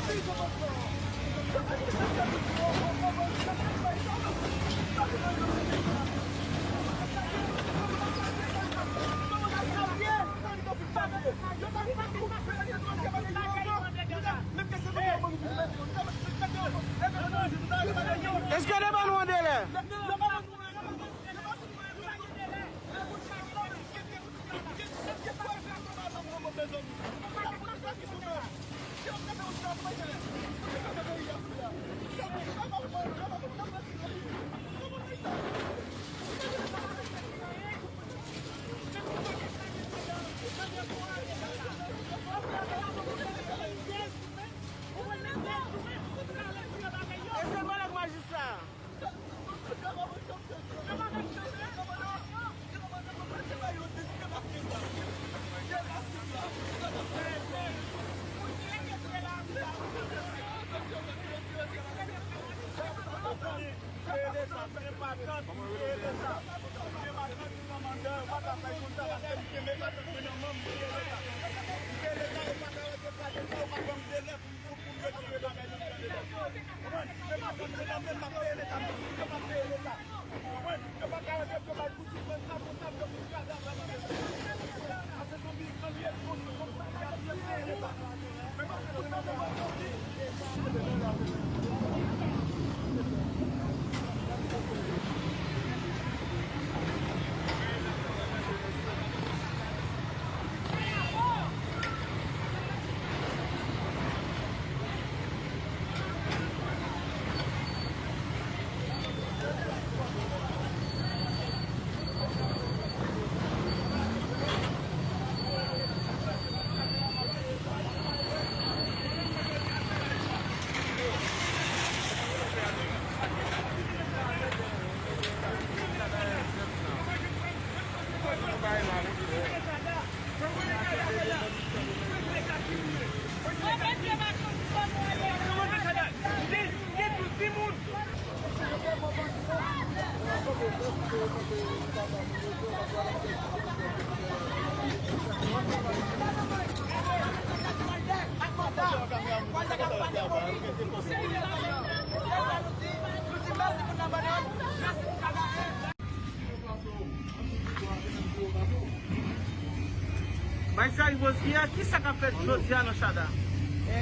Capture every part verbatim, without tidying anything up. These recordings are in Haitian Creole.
Èske devan nou an delè? Èske l pale ak majistra a? Pou, pou m retire bagay nan men Leta. Konprann? Yo pa konn se nan men m ap peye Leta, yo pa peye Leta. Konprann? Yo pa ka rete yo bay kout sou mwen, sa pou sa, yo pou kraze afè nan men Leta. Paske se yon biznis li ye, pou, pou, pou, pou peye Leta. Men pa fè se nan men m ap soti. Bay sa rive osi a, kisa k ap fèt jodi a nan Chada? E,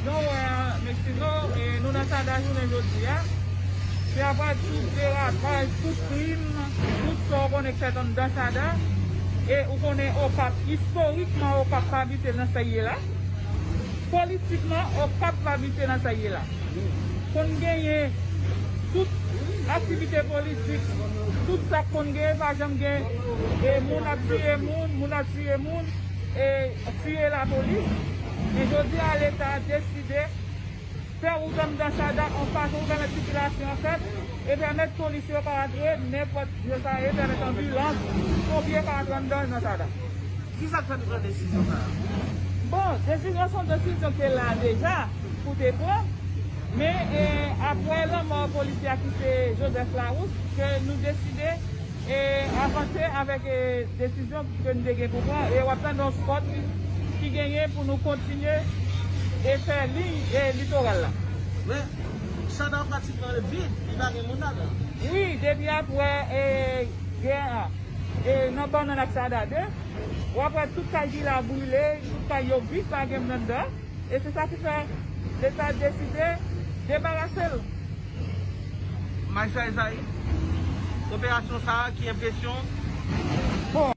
jan w wè a, mesye, nou, e, nou nan Chada jounen jodi a. Se apre tout derapaj, tout krim, tout sa w konnen k fèt anndan Chada. E ou konnen Okap, istorikman, Okap pa abite nan sa l ye la. Politikman, Okap pa abite nan sa l ye la. Konn genyen tout aktivite politik, tout sa k konn genyen, pa janm gen, e, moun ap tiye moun, moun ap tiye moun, e, tiye lapolis. Men jodi a, Leta deside fè wout anndan Chada, yon fason pou pèmèt sikilasyon an fèt, e pèmèt polisye yo pa rantre, nenpòt jan sa ye, pèmèt anbilans, ponpye pa rantre anndan nan Chada. Kisa k fè nou pran desizyon sa a? Bon, desizyon se yon desizyon ki te la deja pou te pran, men, e, apre lanmò polisye a ki se Joseph Larousse, ke nou deside, e, avanse avèk, e, desizyon ke nou te gen pou pran, e w ap tande yon spòt ki genyen pou nou kontinye e fè liy, e, litoral la. Men, Chada pratikman vid, li pa gen moun ladan. Wi, depi apre, e, gè a, e, nan Bannann ak Chada de, w ap wè tout kay ki la brile, tout kay yo vid, pa gen moun anndan. E se sa ki fè Leta deside debarase l. Majistra Esaïe, operasyon sa a, ki enpresyon? Bon.